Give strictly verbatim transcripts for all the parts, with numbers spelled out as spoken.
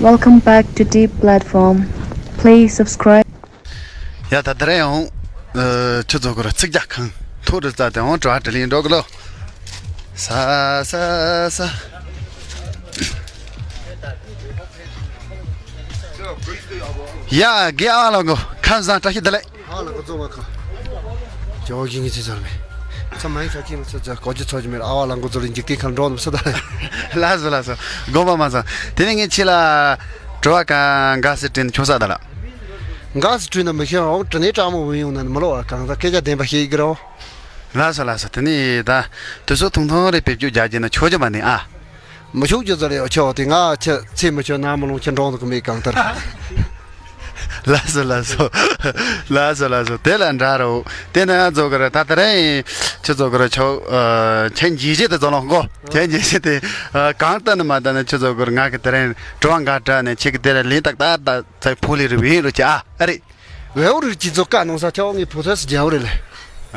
Welcome back to Deep Platform. Please subscribe. ཡ་ད་དེ་རིང་ཡང་ཨ་ཁྱོད་ཚོ་གི་ར་ཚིག་རྒྱག་ཁང་ཐོག་རི་རྩ་དེ་ཡང་དྲི་བ་དྲིས་ལན་འགྲོ་གི་ལོ། ས་ས་ས། ཡ་དགེ་ཨ་ལ་གོ་ཁམས་བཟང་བཀྲ་ཤིས་བདེ་ལེགས། ཨ་ལ་གོ་ཚོ་བ་ཁ། ཇོ་ཞིང་གི་ཚེ་ཚར་མེད། ཚ་མ་ཡིན་ཆ་ཁྱིམ་ཚེ་ཚར་གོ་ཅི་ཚོ་ཅི་མེད། ཨ་བ་ལ་གོ་ཚོ་ལ་འཇིག་རྟེན་ཁར་འགྲོ་འདུག་ས་ད། ལགས་སོ་ལགས་སོ། དགོངས་པ་མ་ཚོམས། དེ་ནས་ངས་ཁྱེད་ལ་དྲི་བ་ག་འགའ་ཞིག་དྲིས་ན་ཆོག་ས་ད་ལ། འགའ་ཞིག་དྲིས་ན་མི་ཤེས་འོང་། དྲི་ནས་དྲང་མོ་བུ་ཡོང་ན་མི་ལོ་བ་གང་ཟག་སྐད་ཆ་བདེན་པ་ཤེས་ཀྱི་རོ། ལགས་སོ་ལགས་སོ། དེ་ནས་ད་དུས་ཚོད་ཐུང་ཐུང་རེ་བེད་སྤྱོད་རྒྱག་རྒྱུ་ན་ཆོག་རྒྱུ་མ་ནི་ཨ། མི་ཤུགས་ཀྱི་ཟེར་ཡོད་ཆོག་དེ་ང་ཆེ་ཚེ་མི་ཆོད་ན་མི་ལོང་ཁྱེད་འགྲོ་འདུག་མེད་གང་ལྟར། ལགས་སོ་ལགས་སོ། ལགས་སོ་ལགས་སོ། དེ་ལ་འདྲ་རོ། དེ་ན་ཡང་ཚོ་གི་ར་ད་དེ་རིང་ཁྱེད་ཚོ་གི་ར་ཆོག་ཨ་ཁྱེད་འཇིགས་བྱེད་དེ་ཚོ་ལོང་གོ། ཁྱེད་འཇིགས་བྱེད་དེ་ཨ་གང་ལྟར་ནི་མ་ལྟར་ནི་ཁྱེད་ཚོ་གི་ར་ང་གི་དེ་རིང་དྲི་བ་འགའ་དྲིས་ནས་ཁྱེད་ཀྱི་དེ་རིང་ལན་ཏག་ཏག་ཏག་ཚེ་ཕུ་ལི་རི་བིན་རུ་ཅི་ཨ་ཨ་རེད། ཝེའུ་རིགས་ཀྱི་ཚོ་བཀའ་གནང་ས་ཆའོ་ངའི་བུ་ཚོས་སུ་རྒྱལ་བོ་རེད་ལེ།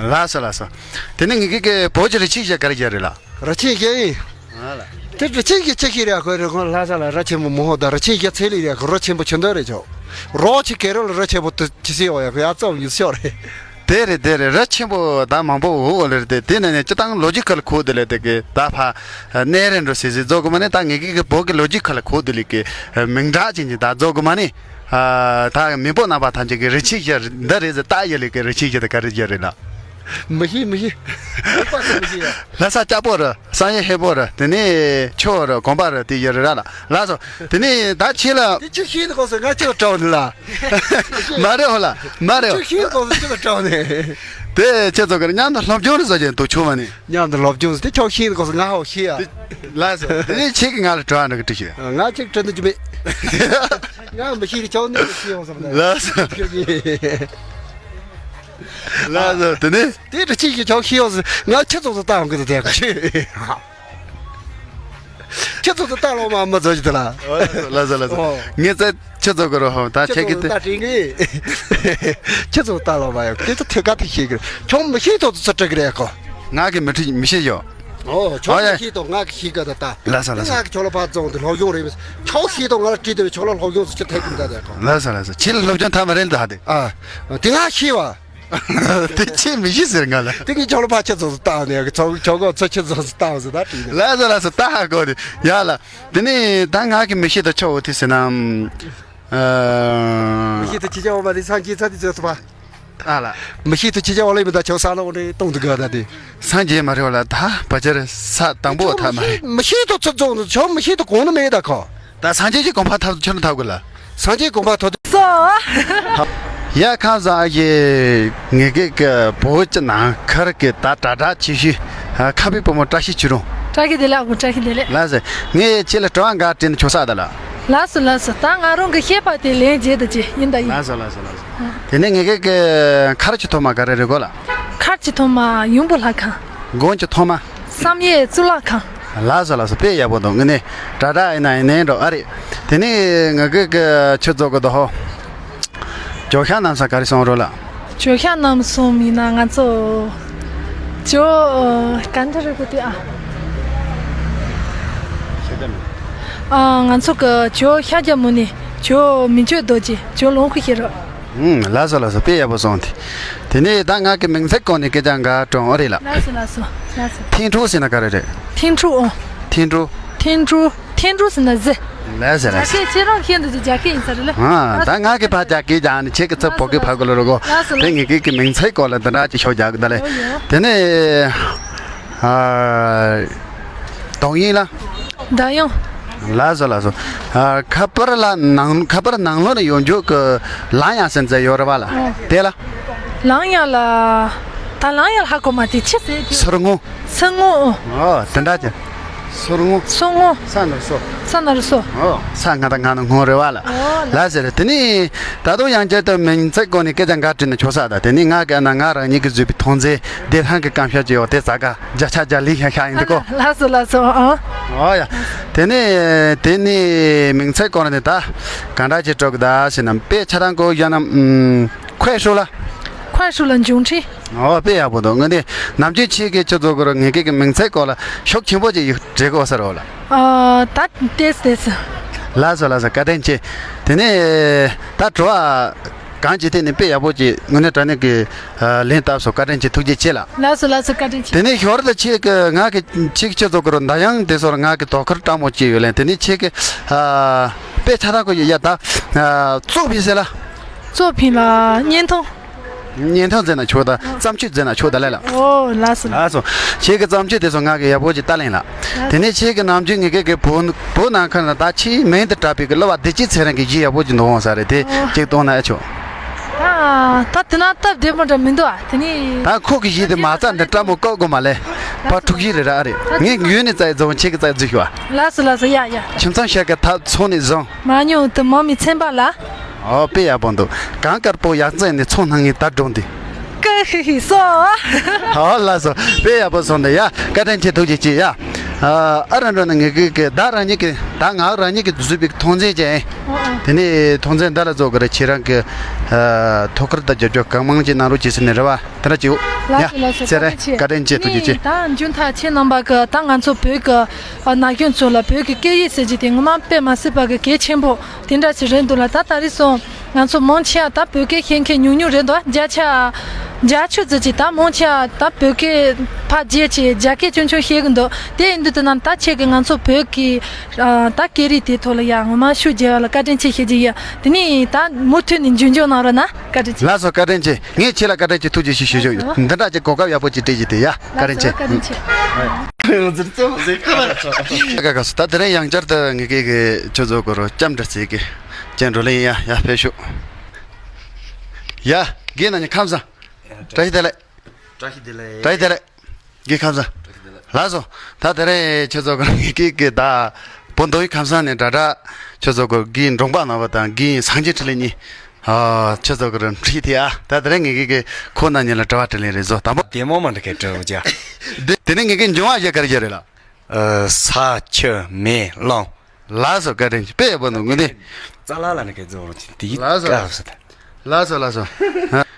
ལགས་སོ་ལགས་སོ། དེ་ནི་ངེད་ཀྱི་བོད་ཀྱི་རི་ཆེན་བཞི་ག་རེ་བཞི་རེད་ལ། རི་ཆེན་བཞི་ཡིན། ཨ་ལ། དེ་རི་ཆེན་བཞི་ཆེ་ཤོས་རེད་ཁོ་རེ་ཁོ་ལྷ་ས་ལ་རི་ཆེན་པོ་མོ་ཧོ་དང་རི་ཆེན་བཞི་ཚེ་ལི་རེད་ཁོ་རི་ཆེན་པོ་ཆུ་འདོད་རེད་ཆོག་རོགས་ཆེ་གེ་རོ་ལ་རི་ཆེན་པོ་དུ་ཆི་སི་ཡོ་ཡ་ཁོ་ཡ་ཙོ་ཡུ་སི་ཡོ་རེད། དེ་རེད་དེ་རེད། རི་ཆེན་པོ་ད་མང་པོ་འོ་འོ་ལེ་རེད་དེ་དེ་ནས་ནས་སྤྱི་བཏང་ལོ་རྒྱུས་ཁ་ལ་ཁོ་དེ་ལས་དེ་གི་ད་ཕ་གནས་རེད་འགྲོ་སི་སི་རྫོགས་གི་མ་ནི་ད་ངེད་ཀྱི་གི་བོད་ཀྱི་ལོ་རྒྱུས་ཁ་ལ་ཁོ་དེ་ལས་གི་མིང་གྲགས་ཅན་གྱི་ད་རྫོགས་གི་མ་ནི། ཨ་ད་མི་འབོར་རྣམ་པ་ཐམས་ཅད་ཀྱི་རི་ཆེན་བཞི་འདི་རེད་ཟེར་ད་ཡ་ལེ་གི་རི་ཆེན་བཞི་དེ་ག་རེ་བཞི་རེད་ལ། མི་ཤེས་མི་ཤེས། མི་པ་ཚོ་མི་ཤེས་ཡ། ལྷ་ས་སྐྱ་པོ་ར་བསམ་ཡས་ཧེ་པོ་ར་དེ་ནས་ཆུ་བོ་ར་གོམ་པ་ར་དེ་བཞི་རེད་ར་ལ་ལགས་སོ། དེ་ནས་ད་ཁྱེད་ལ། དེ་ཁྱོད་ཤེས་ནི་གོ་སོང་ང་ཁྱོད་ལ་དྲ་བ་ནི་ལ། མ་རེད་ཧོ་ལ་མ་རེད་ཧོ། ཁྱོད་ཤེས་ནི་གོ་སོང་ཁྱོད་ལ་དྲ་བ་ནི། དེ་ཁྱེད་ཚོ་གར་མཉམ་དུ་སློབ་སྦྱོང་རེ་བཟོ་བྱས་འདུག་ཆུང་བ་ནི། མཉམ་དུ་སློབ་སྦྱོང་ཟེར་དེ་ཁྱོད་ཤེས་ནི་གོ་སོང་ང་ཧོ་ཤེས་ཡ། ལགས་སོ། དེ་ནས་ཁྱེད་ཀྱིས་ང་ལ་དྲི་བ་འདྲི་གི་དྲི་ཤོད། ང་ཁྱེད་དྲི་འདོད་ཀྱི་མེད། ང་མི་ཤེས་ཀྱི་ཆོག་ནི་ཤེས་ཡོང་བསམ་ན། ལགས་སོ། ཁྱོད་ཀྱིས། ལགས་སོ་དེ་ནས། དེ་འདྲ་ཅིག་གི་ཆོག་ཤེས་ཡོང་ཟེར་ང་ཁྱེད་ཚོ་ཚོ་ལྟ་ཡོང་གི་དེ་དེ་ཁྱེད་ཚོ་ཚོ་ལྟ་ལོ་མ་མ་ཚོ་ཞིག་དེ་ལ། ལགས་སོ་ལགས་སོ། ངས་ཚེ་ཁྱེད་ཚོ་གི་རོ་ཧོ་ད་ཁྱེད་ཀྱི་དེ། ཁྱེད་ཚོ་ལྟ་ལོ་མ་ཡོང་དེ་ཚོ་ཐོས་ཀ་ཐོས་ཤེས་གི་ཆོག་མི་ཤེས་ཚོ་ཚོ་སྤྲད་གི་རེད་ཁོ། ང་གི་མི་ཁྲི་མི་ཤེས་ཡོ། ཨོ་ཨོ་ཡ། ཁྱོད་ཤེས་དོ་ང་གི་ཤེས་ག་ད་ལྟ། ལགས་སོ་ལགས་སོ། ང་གི་ཁྱོད་ལ་ཕར་བཙོང་དུ་ལྷོ་གཞུང་རེད། ཁྱོད་ཤེས་དོ་ང་ལ་བྲིས་དོ་ཁྱོད་ལ་ལྷོ་གཞུང་སུ་ཁྱེད་ཐེག་གི་འདྲ་དེ་ཁོ། ལགས་སོ་ལགས་སོ། ཁྱེད་ལ་སློབ་སྦྱོང་ཐ་མ་རེད་འདུག་ཧ་དེ། ཨ། དེ་ང་ཤེས་བ། དེ་ཁྱེད་མི་ཤེས་ཟེར་ང་ལ། དེ་ངས་ཁྱོད་ལ་ཕར་ཁྱེད་ཚོ་ལྟ་ནས་ཁྱོད་ཁྱོད་གོ་ཚོ་ཁྱེད་ཚོ་ལྟ་ཟེར་ད་བྲིས་ནས། ལགས་སོ་ལགས་སོ། ལྟ་ཧ་གོ་དེ་ཡ་ལ། དེ་ནས་ད་ང་གི་མི་ཤེས་དོ་ཁྱོད་འོ་དེ་ཟེར་ན། ཨ། མི་ཤེས་དོ་ཁྱེད་ཅག་འོ་མ་དེ་སངས་རྒྱས་ཚ་དེ་ཚོ་ཐུབ་པ། ཨ་ལ། མི་ཤེས་དུ་ཅི་བྱ་བ་ལས་མི་ད་ཆོག་ས་ལ་འོ་འདྲེ་གཏོང་དུ་དགོས་ད་དེ། སངས་རྒྱས་མ་རེད་བ་ལ་ད་བ་ཅར་ས་དང་པོ་ཐ་མ་རེད། མི་ཤེས་དུ་ཚུར་རྫོགས་ནས་ཆོག་མི་ཤེས་དུ་གོང་ནི་མེད་ད་ཁོ། ད་སངས་རྒྱས་ཀྱི་གོ་འཕང་ཐོབ་ཁྱོད་ནི་ཐོབ་དགོས་ལ། སངས་རྒྱས་གོ་འཕང་ཐོབ། སོ། ཡ་ཁམས་བཟང་ཨ་ཡེ། ངེད་ཀྱི་གི་བོད་ཀྱི་ནང་ཁར་གི་ད་དྲ་གྲགས་ཆེ་ཤོས་ཁམས་པའི་བུ་མོ་བཀྲ་ཤིས་ཆོས་སྒྲོན། བཀྲ་ཤིས་བདེ་ལེགས་ཨ་ཁུ། བཀྲ་ཤིས་བདེ་ལེགས། ལགས་སེ། ངས་ཁྱེད་ལ་དྲི་བ་འགའ་དྲིས་ནས་ཆོག་ས་ད་ལ། ལགས་སོ་ལགས་སོ། ད་ང་རང་གི་ཤེས་པ་དེ་ལན་རྗེས་དུ་ཅི་ཡིན་ད་ཡིན། ལགས་སོ་ལགས་སོ་ལགས་སོ། དེ་ནས་ངེད་ཀྱི་གི་མཁར་གྱི་ཐོག་མ་ག་རེ་རེད་གོ་ལ། མཁར་གྱི་ཐོག་མ་ཡུམ་བུ་ལྷ་ཁང་། དགོན་གྱི་ཐོག་མ། བསམ་ཡས་གཙུག་ལག་ཁང་། ལགས་སོ་ལགས་སོ། དཔེ་ཡག་པོ་འདུག་ངས་ནི་དྲ་གྲགས་ཡིན་ན་ཡིན་ནའི་འགྲོ་ཨ་རེད། དེ་ནས་ངེད་ཀྱི་གི་ཆུ་ཚོད་གི་དོ་ཧོ། ཇོ་ཤ་རྣམ་ས་ག་རེ་སོང་རོ་ལ། ཇོ་ཤ་རྣམ་སོང་མིན་ན་ང་ཚོ་ཇོ་ག་འདྲ་རེད་གོ་དེ་ཨ། ཨ་ང་ཚོ་གི་ཇོ་ཤ་རྒྱ་མོ་ནི་ཇོ་མི་ཇོ་རྡོ་རྗེ་ཇོ་ལོངས་སྐུ་ཤེས་རབ། ཨུམ། ལགས་སོ་ལགས་སོ། དཔེ་ཡག་པོ་སོང་དེ། དེ་ནས་ད་ང་གི་མིང་ཚིག་སྐོར་ནས་སྐད་ཆ་འགའ་དྲོངས་ཨ་རེད་ལ། ལགས་སོ་ལགས་སོ་ལགས་སོ། ཐེངས་དྲུག་ཟེར་ན་ག་རེ་རེད། ཐེངས་དྲུག་ཨོ། ཐེངས་དྲུག་ཐེངས་དྲུག་ཐེངས་དྲུག་ཟེར་ན་ཟི། ལགས་སོ་ལགས་སོ། རྒྱ་སྐད་ཁྱེད་རང་ཤེས་འདུག་ཅེས་རྒྱ་སྐད་ཡིན་ས་རེད་ལ། ཨ་ད་ང་གི་ཕ་རྒྱ་སྐད་རྒྱག་ནས་ཁྱེད་ཀྱི་ཚབ་བོད་སྐད་ཕ་གོ་ལ་རོ་གོ། ལགས་སོ་དེ་ངེད་ཀྱི་གི་མིང་ཚིག་སྐོར་ལ་འདི་འདྲ་ཅིག་ཤོག་རྒྱག་གི་ད་ལེ། ཨོ་ཡོ། དེ་ནས་ཨ། དོང་ཡིན་ལ། ད་ཡང་། ལགས་སོ་ལགས་སོ། ཨ། ཁ་པར་ལ་ནང་ཁ་པར་ནང་ལོགས་ནས་ཡོང་རྒྱུ་གི་ལང་ཡང་སེམས་ཚེ་ཡོད་རེད་བ་ལ། ཨོ། དེ་ལ། ལང་ཡང་ལ། ད་ལང་ཡང་ལ་ཧ་གོ་མ་དེ་ཆི་ཟེར་དེ། སོར་ངོ། སོར་ངོ་ཨོ། ཨོ་དེ་འདྲ་ཅི། སོར་ངོ། སོར་ངོ་། ས་ན་རུ་སོ། ས་ན་རུ་སོ། ཨོ་ས་ང་དང་ང་ནི་ངོ་རེད་བ་ལ། ཨོ་ལ། ལགས་སོ་རེད། དེ་ནི་ད་དུང་ཡང་བསྐྱར་དུ་མིང་ཚིག་སྐོར་ནས་སྐད་ཆ་འགའ་དྲིས་ན་ཆོག་ས་ད། དེ་ནི་ང་ག་ན་ང་རང་ཉིད་ཀྱི་བཟོས་པའི་མཐོང་ཚེ་བདེ་ལྷང་གི་རྐང་ཤ་ཅི་ཡོད་དེ་ཟ་ག་བརྒྱ་ཆ་བརྒྱ་ལིང་ཤ་ཤ་ཡིན་འདུག་གོ། ལགས་སོ་ལགས་སོ་ཨང་། ཨོ་ཡ། དེ་ནས་དེ་ནས་མིང་ཚིག་སྐོར་ནས་ད་ག་འདྲ་ཅིག་སྤྲོད་གི་ད་ཟེར་ན་དཔེ་ཆ་དང་གོ་ཡ་ན་ཨུམ། ཁོས་ཧྲུ་ལ། ཁོས་ཧྲུ་ལ་འབྱུང་འཕྲིན། ཨོ་དཔེ་ཡག་པོ་འདུག་ངས་འདི་ནམ་རྒྱུན་ཁྱེད་ཀྱིས་ཁྱོད་ཚོ་གི་རུ་ངེད་ཀྱི་མིང་ཚིག་སྐོར་ལ་ཤུགས་ཆེན་པོ་ཅིག་ཡོད་འདྲི་གོ་ཟེར་རོ་ལ། ཨ་ད་ཏེས་ཏེས། ལགས་སོ་ལགས་སོ། བཀའ་དྲིན་ཆེ། དེ་ནས་ད་དྲི་བ་གང་ཅི་ཐད་ནས་དཔེ་ཡག་པོ་ཅིག་དངོས་གནས་དྲང་གནས་ཀྱི་ལན་བཏབ་སོང་། བཀའ་དྲིན་ཆེ། ཐུགས་རྗེ་ཆེ་ལགས། ལགས་སོ་ལགས་སོ། བཀའ་དྲིན་ཆེ། དེ་ནས་ཞོར་དུ་ཁྱེད་ཀྱི་ང་གི་ཁྱེད་ཀྱི་ཁྱེད་ཚོ་གི་རུ་མདའ་དབྱངས་དེ་ཚོར་ང་གི་དོ་ཁུར་སྤྲང་མོ་ཅིག་ཡོད་ལན། དེ་ནས་ཁྱེད་ཀྱི་དཔེ་ཆ་ཐག་གོ་ཡོད་ཡ། ད་གཙོ་ཕིང་ཟེར་ལ། གཙོ་ཕིང་ལ་བརྙན་ཐུང་། བརྙན་ཐུང་མཛད་ན་ཆོག་ད། བརྩམས་ཆོས་མཛད་ན་ཆོག་ད་ལས་ལ། ཨོ་ལགས་སོ། ལགས་སོ། ཁྱེད་ཀྱི་བརྩམས་ཆོས་དེ་ཚོ་ང་གི་ཡག་པོ་ཅིག་ལྟ་ལེན་ལ། དེ་ནས་ཁྱེད་ཀྱི་ནམ་རྒྱུན་ངེད་ཀྱི་གི་བོད་བོད་ནང་ཁུལ་ན་ད་ཆེས་མིང་དུ་གྲགས་པའི་གི་གླུ་བ་བདེ་སྐྱིད་ཚེ་རིང་གི་གཞས་ཡག་པོ་ཅིག་འདུག་འོང་ས་རེད། དེ་ཅིག་གཏོང་ན་ཨེ་ཆོག་ད་ད་དེ་ན་སྟབས་བདེ་པོ་འདྲ་མི་འདུག་ཨ། དེ་ནས་ད་ཁོ་གི་གཞས་དེ་མ་རྩ་འདི་སྤྲང་མོ་བཀག་དགོས་མ་ལས། ཕར་འཁྲུག་གཞས་རེད་ར་ཨ་རེད། ངས་ཡུལ་ནས་རྩ་ཡི་རྫོང་ཁྱེད་ཀྱི་རྩ་ཡི་རྫུས་ཤོག་ཨ། ལགས་སོ་ལགས་སོ། ཡ་ཡ། ཁྱིམ་ཚང་ཤར་གི་ཐབ་ཚོང་ནས་བཟུང་། མ་ཉུང་དུ་མང་མི་ཚན་པ་ལ། ཨོ་དཔེ་ཡག་པོ་འདུག་གངས་དཀར་པོ་ཡར་འཛེགས་ནས་ཚོང་སྣང་ངེ་ད་སྒྲུང་འདི། ཀ་ཧི་ཧི་སོ། ཨོ་ལགས་སོ། དཔེ་ཡག་པོ་སོང་འདི་ཡ། བཀའ་དྲིན་ཆེ། ཐུགས་རྗེ་ཆེ་ཡ། ཨ་ཨ་ར་འགྲོ་ན་ངེད་ཀྱི་གི་ད་རང་ཉིད་ཀྱི་ད་ང་རང་ཉིད་ཀྱི་བཟོས་པའི་ཐོན་རྫས་ཅན། དེ་ནས་ཐོན་རྫས་འདི་ལ་བཟོ་གི་རེད། ཁྱེད་རང་གི་ཨ་ཐུགས་ཁུར་དང་རྒྱབ་སྐྱོར་གང་མང་ཅིག་གནང་རོགས་བྱེད་ཟེར་ནས་རེད་བ། དེ་འདྲ་ཅིག་ཡོད། ལགས་སོ་ལགས་སོ། ཡ་ཚེ་རིང་བཀའ་དྲིན་ཆེ། བཀའ་དྲིན་ཆེ། ཐུགས་རྗེ་ཆེ། ནི་ད་མཇུག་མཐར་ཁྱེད་རྣམ་པ་གི་ད་ང་ཚོ་བོད་གི་ཨ་ན་གཞོན་ཚོ་ལ་བོད་ཀྱི་སྐད་ཡིག་ཟེར་རྒྱུ་དེ་ངོ་མ་དཔེ་མ་སྲིད་པ་གི་གལ་ཆེན་པོ་དེ་འདྲ་ཞིག་རེད་འདུག་ལ། ད་ད་རེས་སོང་ང་ཚོ་མང་ཆེ་བ་ད་བོད་སྐད་ཤེས་མཁན་ཉུང་ཉུང་རེད་འདུག་བརྒྱ་ཆ་བརྒྱད་ཅུ་ཙམ་ཅིག་ད་མང་ཆེ་བ་ད་བོད་སྐད་ཕར་བརྗེད་ཅིག་རྒྱ་སྐད་ཆུང་ཆུང་ཤེས་གི་འདུག་དེ་ཡིན་དུས་དེ་ན་ད་ཁྱེད་ཀྱིས་ང་ཚོ་བོད་ཀྱི་ཨ་ད་སྐད་རིགས་དེ་ཐོག་ལ་ཡ་ངོ་མ་ཤུགས་རྒྱབ་པ་ལ་བཀའ་དྲིན་ཆེ་ཞུ་རྒྱུ་ཡིན། དེ་ནས་ད་མུ་མཐུད་ནས་མཇུག་སྐྱོང་གནང་རོགས་གནང་། བཀའ་དྲིན་ཆེ། ལགས་སོ། བཀའ་དྲིན་ཆེ། ངས་ཁྱེད་ལ་བཀའ་དྲིན་ཆེ་ཐུགས་རྗེ་ཆེ་ཞུ་ཞུ་ཡོད། འདི་འདྲ་ཅིག་གོ་སྐབས་ཡག་པོ་ཅིག་སྤྲད་ཀྱི་དེ་ཡ། བཀའ་དྲིན་ཆེ། བཀའ་དྲིན་ཆེ། ཀ་ཀ་སུ་ད་དེ་རིང་ཡང་བསྐྱར་དུ་ངེད་ཀྱི་གི་ཁྱོད་ཚོ་གོ་རོ་ལྕམ་འདྲ་ཚིག་གི་ཅན་འགྲོ་ལེན་ཡ་ཡ་ཕེབས་ཤོག་ཡ་དགེ་ན་ཉི་ཁམས་བཟང་། བཀྲ་ཤིས་བདེ་ལེགས། བཀྲ་ཤིས་བདེ་ལེགས། བཀྲ་ཤིས་བདེ་ལེགས། དགེ་ཁམས་བཟང་། ལགས་སོ། ད་དེ་རིང་ཁྱོད་ཚོ་གི་གི་གི་ད་བོད་མདོ་དབུས་ཁམས་བཟང་ནས་དྲ་དྲ་ཁྱོད་ཚོ་གི་གི་འབྲོང་པ་ནང་པ་དང་གི་སངས་རྒྱས་འཕྲིན་ལས་གཉིས། ཨ་ཁྱོད་ཚོ་གི་རིམ་ཁྲིད་དེ་ཨ་ད་དེ་རིང་ངེད་གི་གི་ཁོ་ན་ཉིད་ལ་དྲི་བ་དྲིས་ལན་རེད་བཟོ་དང་པོ། དེ་མོ་མ་འདྲ་གི་དྲི་བ་ཅག་དེ་ནས་ངེད་གི་འབྱུང་བ་བཞི་ག་རེ་བཞི་རེད་ལ། ཨ་ས་ཆུ་མེ་རླུང་། ལགས་སོ། བཀའ་དྲིན་ཆེ། དཔེ་ཡག་པོ་འདུག་དངོས་གནས། ཙ་ལ་ལ་ནི་ག་རེ་བཟོ་རོགས་བྱེད་དེ་ཡིན། ལགས་སོ། སྐབས་སུ་ད། ལགས་སོ་ལགས་སོ།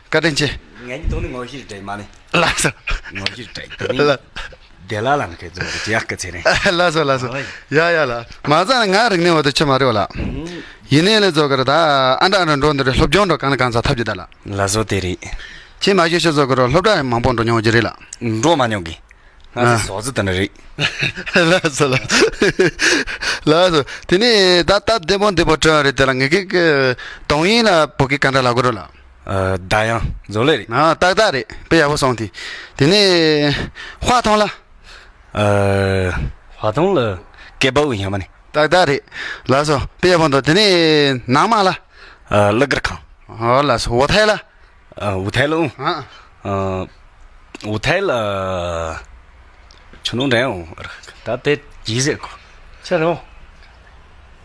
བཀའ་དྲིན་ཆེ། ངས་ཀྱི་དོན་ནི་ངོ་ཤེས་བྲལ་མ་ནི། ལགས་སོ། ངོ་ཤེས་བྲལ་དེ་ནི། ལ། དེ་ལ་ལ་ནི་ག་རེ་བཟོ་རོགས་བྱེད་ཡག་གི་ཚེ་རིང་། ལགས་སོ་ལགས་སོ། ཡ་ཡ་ལ། མ་ཚང་ང་རིག་གནས་འོག་ཏུ་ཆུ་མ་རེད་བ་ལ། ཡིན་ནའི་ལས་བཟོ་གི་རེད་ད། ཨ་འདྲ་ཨ་འདྲ་འགྲོ་འདི་རེད། སློབ་སྦྱོང་འགྲོ་གང་ལ་གང་ཚ་ཐབས་ཀྱི་ད་ལ། ལགས་སོ་དེ་རེད། ཁྱེད་མ་ཤེས་ཤེས་བཟོ་གི་རེད། སློབ་གྲྭ་ཡང་མང་པོ་འགྲོ་མྱོང་གི་རེད་ལ། འགྲོ་མ་མྱོང་གི། ང་ཚོ་ཨ། ཟོག་རྫི་དེ་འདྲ་རེད། ལགས་སོ་ལགས། ལགས་སོ། དེ་ནས་ད་སྟབས་བདེ་པོ་འདི་པོ་དྲན་རེད་དེ་ལ་ངེད་ཀྱི་གི་དོན་ཡིན་ལ་བོད་སྐད་ག་འདྲ་ལབ་དགོས་རེད་ལ། ཨ་ད་ཡང་བཟོ་ལེ་རེད། ཨ་ཏག་ཏག་རེད། དཔེ་ཡག་པོ་སོང་དེ། དེ་ནས་ཧྭ་ཐང་ལ། ཨ་ཧྭ་ཐང་ལ་ཀེ་པའུ་ཡིན་མ་ནི། ཏག་ཏག་རེད། ལགས་སོ། དཔེ་ཡག་པོ་འདུག་དེ་ནས་ནང་མ་ལ། ཨ་གླུ་གར་ཁང་། ཨ་ལགས་སོ། ཝུ་ཐའི་ལ། ཨ་ཝུ་ཐའི་ལ་ཨུ། ཨ། ཨ་ཝུ་ཐའི་ལ། ཆུ་ནང་འདྲ་ཡང་ད་དེ་ཇི་ཟེར་གོ་ཆ་རོ།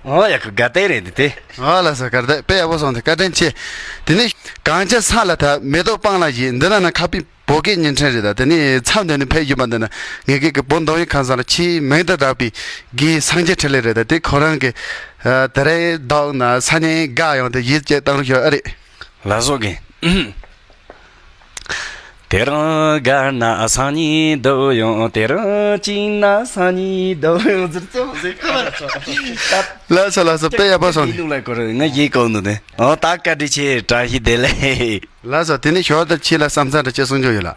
ཨོ་ཡ་གི་དགའ་ལྡན་རེད་འདི་དེ། ཨ་ལགས་སོ། དགའ་ལྡན་དཔེ་ཡག་པོ་སོང་དེ་བཀའ་དྲིན་ཆེ། དེ་ནས་གངས་ཅན་ས་ལ་ཐ་མེ་ཏོག་སྤང་ལ་བཞད་འདི་ན་ན་ཁ་པི་བོད་སྐད་བརྙན་འཕྲིན་རེད་ད། དེ་ནས་མཚམས་འདི་ནས་ཕེབས་ཡོད་པ་འདི་ན་ངེད་ཀྱི་གི་བོད་མདོ་དབུས་ཁམས་བཟང་ལ་ཆེས་མིང་དུ་གྲགས་པའི་དགེ་སངས་རྒྱས་འཕྲིན་ལས་རེད་ད། དེ་ཁོ་རང་གི་ཨ་དེ་རིང་བདག་ན་སང་ཉིན་དགའ་ཡོང་དེ་ཡིད་ཀྱི་བཏང་རོགས་ཞུ་ཨ་རེད། ལགས་སོ་གི། དེ་རིང་དགའ་ན་སང་ཉིན་སྡུག་ཡོང་། དེ་རིང་སྐྱིད་ན་སང་ཉིན་སྡུག་ཡོང་ཟེར་ཙམ་ཟེར་ཁ་ལ། ལགས་སོ་ལགས་སོ། དཔེ་ཡག་པོ་སོང་། ལ་གོ་རེ་ང་ཡིག་གོ་ནུ་དེ། ཨོ་ད་བཀའ་དྲིན་ཆེ། བཀྲ་ཤིས་བདེ་ལེགས། ལགས་སོ། དེ་ནས་ཞོར་དུ་ཁྱེད་ལ་བསམ་ཚུལ་འདྲ་ཅིག་གསུང་རྒྱུ་ཡོད་ལ།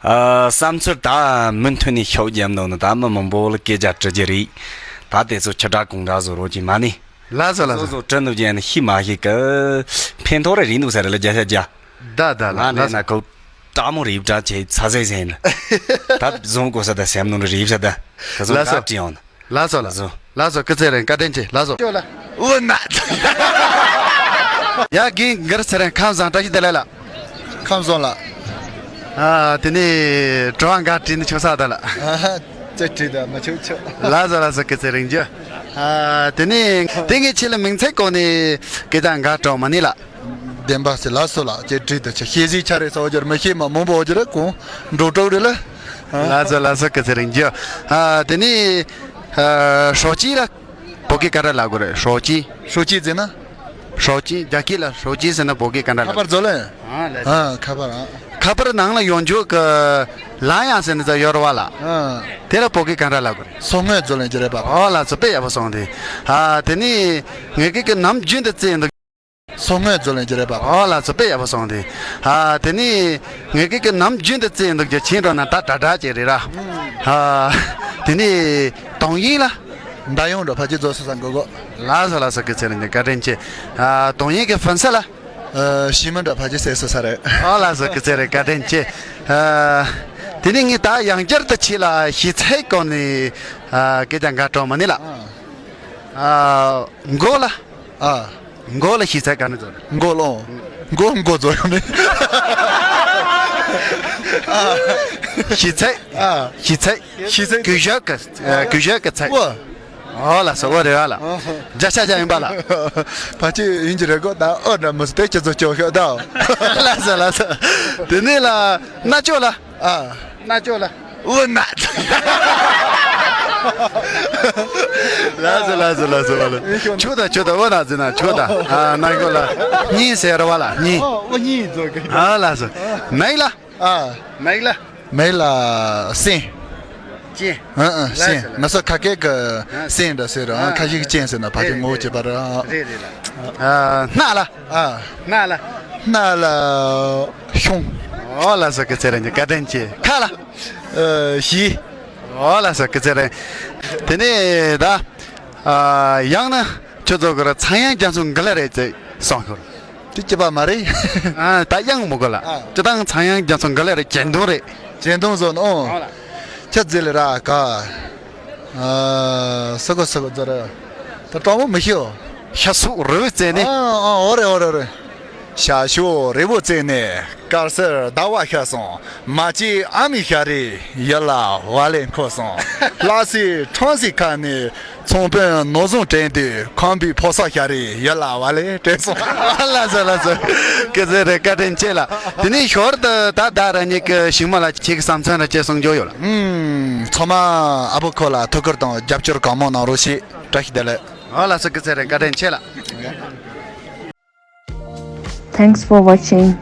ཨ་བསམ་ཚུལ་ད་མུ་མཐུད་ནས་ཤོག་རྒྱབ་འདུག་ནི་ད་མི་མང་པོ་ལ་སྐད་ཆ་དྲི་རྒྱུ་རེད། ད་དེ་ཚོ་ཁྱི་དྲག་གུང་དྲག་བཟོ་རོགས་ཀྱི་མ་ནི། ལགས་སོ་ལགས་སོ། སོ་སོ་དྲི་འདུག་ཀྱང་ཤི་མ་ཤི་གི་ཕན་ཐོགས་རེ་རེད་འདུག་ས་རེད་ལ་རྒྱ་ཤ་རྒྱ། ད་ད་ང་ལགས་ནས་ན་ལགས་སོ། ཁོ་དྲག་མོ་རེ་ཡིབ་དྲག་བྱས་ཚ་ཟེ་ཟེ་ཡིན། ད་བཟུང་དགོས་ས་ད་སེམས་ནང་རེ་ཡིབ་ས་ད། ད་བཟུང་ལགས་སོ། དྲག་བྲིས་ཡོང་ན། ལགས་སོ་ལགས་སོ། ལགས་སོ། སྐུ་ཚེ་རིང་། བཀའ་དྲིན་ཆེ། ལགས་སོ། ཨོ་ན། ཡ་གིན་གར་ཚེ་རིང་ཁམས་བཟང་། བཀྲ་ཤིས་བདེ་ལེགས་ལགས། ཁམས་བཟང་ལགས། ཨ་དེ་ནས་དྲི་བ་འགའ་དྲིས་ནས་ཆོག་ས་ད་ལགས། ཨ་ཧ། ཅི་དྲིས་ད་མི་ཆོག་ཆོག་ལགས་སོ་ལགས་སོ། སྐུ་ཚེ་རིང་རྒྱུ། ཨ་དེ་ནས་དེ་ངས་ཁྱེད་ལ་མིང་ཚིག་གོ་ནས་སྐད་ཆ་འགའ་དྲི་མ་ནི་ལགས། བདེན་པ་ཟེར་ལགས་སོ་ལགས། ཅེས་དྲིས་དུ་ཆ་ཤེས་གཟིགས་ཆ་རེ་ས་འོ་རྒྱུར་མི་ཤེས་མ་མང་པོ་འོ་རྒྱུར་གོང་འགྲོ་གྲོགས་རེ་ལ། ལགས་སོ་ལགས་སོ། སྐུ་ཚེ་རིང་རྒྱུ། ཨ་དེ་ནས་ཨ་ཧྲོ་ཅི་ལ་བོད་སྐད་ག་འདྲ་ལབ་དགོས་རེད། ཧྲོ་ཅི། ཧྲོ་ཅི་ཟེར་ན། ཧྲོ་ཅི་རྒྱ་སྐད་ལ་ཧྲོ་ཅི་ཟེར་ན་བོད་སྐད་ག་འདྲ་ཁ་ལབ་པར་དགོས། མཛོ་ལེ། ཨ་ལགས་སོ། ཨ་ཁ་པར་ཨ། ཁ་པར་ནང་ལ་ཡོང་རྒྱུ་གི་ ལ་ཡང་ཟེར་ནི་ཙམ་ཡོད་རེད་བ་ལ། ཨ། དེ་ལ་བོད་སྐད་ག་འདྲ་ལབ་དགོས་རེད། སོ་ངོས་རྫོགས་ལན་གྱི་རེད་པ། ཨོ་ལགས་སོ། དཔེ་ཡག་པོ་སོང་དེ། ཨ། དེ་ནི་ངེད་ཀྱི་གི་ནམ་རྒྱུན་དུ་བརྩིས་འདུག་སོ་ངོས་རྫོགས་ལན་གྱི་རེད་པ། ཨོ་ལགས་སོ། དཔེ་ཡག་པོ་སོང་དེ། ཨ། དེ་ནི་ངེད་ཀྱི་གི་ནམ་རྒྱུན་དུ་བརྩིས་འདུག་རྒྱུ་ཆེན་འགྲོ་ན་ད་དྲ་དྲ་ཅིག་རེད་ར། ཨ། དེ་ནི་དོན་ཡིན་ལ། མདའ་ཡོང་འགྲོ་ཕ་གི་རྫོགས་སོ་ས་མགོ་གོ། ལགས་སོ་ལགས་སོ། སྐུ་ཚེ་རིང་གི་བཀའ་དྲིན་ཆེ། ཨ། དོན་ཡིན་གྱི་ཕན་ས་ལ། ཨ། ཤི་མི་འདྲ་ཕ་གི་ཟས་སོ་ས་རེད། ཨོ་ལགས་སོ། སྐུ་ཚེ་རིང་བཀའ་དྲིན་ཆེ། ཨ། དེ་ནི་ངས་ད་ཡང་བསྐྱར་དུ་ཁྱེད་ལ་ཤེས་ཚད་སྐོར་ནས། ཨ། སྐད་ཆ་འགའ་དྲོ་མ་ནི་ལ། ཨ། མགོ་ལ། ཨ། མགོ་ལ་ཤེས་ཚད་ག་ནས་ཚོར། མགོ་ལོང་། མགོ་མགོ་ཚོ་ཡོང་ནས། ཤེས་ཚད། ཨ། ཤེས་ཚད། ཤེས་ཚད། གུས་ཞབས་ཀྱི། ཨ། གུས་ཞབས་ཀྱི་ཚད། ཨོ། ཨོ་ལགས་སོ། ཨོ་རེད་བ་ལ། བརྒྱ་ཆ་བརྒྱ་ཡིན་པ་ལ། ཕ་ཆེ་ཡིན་གྱི་རེད་གོ། ད་ཨོ་འདྲ་མི་སྲིད་དེ་ཁྱེད་ཚོ་སྐྱོ་ཤོག་ད། ལགས་སོ་ལགས་སོ། དེ་ནས་ལ་རྣ་ཅོག་ལ། ཨ། རྣ་ཅོག་ལ། འུ་ན། ལགས་སོ་ལགས་སོ་ལགས་སོ་ལགས་སོ། ཆུ་དང་ཆུ་དང་འུ་ན་ཟེར་ན་ཆུ་དང་། ཨ། རྣ་མགོ་ལ་སྙིང་ཟེར་བ་ལ་སྙིང་། ཨོ། འུ་སྙིང་ཟེར་གི། ཨ། ལགས་སོ། མིག་ལ། ཨ། མིག་ལ། མིག་ལ་སེན། སེན། ཨ། ཨ། ལགས་སེན། སོ་ལགས། ང་ཚོ་ཁ་སྐད་ཀྱི་ཨ། སེན་འདྲ་ཟེར་ར། ཨ། ཁ་ཤས་ཀྱིས་ཅན་ཟེར་ན་ཕ་གི་རེད་ངོ་བོ་རེད་བྱེད་པ་ར། རེད་རེད་ལ། ཨ། སྣ་ལ། ཨ། སྣ་ལ། སྣ་ལ་གཞོང་། ཨོ་ལགས་སོ། སྐུ་ཚེ་རིང་གི་བཀའ་དྲིན་ཆེ། ཁ་ལ། ཨ། གཞི། ཨོ་ལགས་སོ། སྐུ་ཚེ་རིང་། དེ་ནས་ད། ཨ། ཡང་ན་ཁྱོད་ཚོ་གི་ར་ཚངས་དབྱངས་རྒྱ་མཚོ་འགི་ལ་རེད་ཅེས་གསུངས་ཤོར། དེ་སྐྱིད་པ་མ་རེད། ཨ། ད་དབྱངས་མི་དགོས་ལ། ཨ། སྤྱིར་བཏང་ཚངས་དབྱངས་རྒྱ་མཚོ་འགི་ལ་རེད། གྱེན་དུང་རེད། གྱེན་དུང་བཟོ་ནོ། ཨོ་ལགས། ཁྱེད་ཟེར་ལེ་ར་ག། ཨ། སུ་གོ་སུ་གོ་ཟེར་ར། ད་གྲོགས་མོ་མི་ཤེས། ཤ་སུག་རི་བོ་རྩེ་ནས། ཨ། ཨ། འོ་རེད་འོ་རེད་འོ་རེད། ཤ་ཤུ་རི་བོ་རྩེ་ནས། དཀར་སེར་ཟླ་བ་ཤར་སོང་། མ་གཅིག་ཨ་མའི་ཤ་རུས་ཡིད་ལ་བ་ལེ་འཁོར་སོང་། ལྷ་སའི་ཁྲོམ་གཟིགས་ཁ་ནས་ཚོང་དཔོན་ནོར་བཟང་དྲན་དུས་ཁམས་པའི་ཕོ་གསར་ཤ་རུས་ཡིད་ལ་བ་ལེ་དྲན་སོང་། ལགས་སོ་ལགས་སོ། སྐུ་ཚེ་རིང་བཀའ་དྲིན་ཆེ་ལ། དེ་ནས་ཞོར་དུ་ད་ད་རང་ཉིད་ཀྱི་ཞིང་མི་ལ་ཁྱེད་ཀྱི་བསམ་ཚུལ་ར་ཅེས་གསུང་རྒྱུ་ཡོད་ལ། ཨུམ། ཚང་མ་ཨ་བུ་ཁོ་ལ་ཐུགས་ཁུར་དང་རྒྱབ་སྐྱོར་གང་མང་གནང་རོགས་ཞེས་བཀྲ་ཤིས་བདེ་ལེགས། ཨོ་ལགས་སོ། སྐུ་ཚེ་རིང་བཀའ་དྲིན་ཆེ་ལ། Thanks for watching.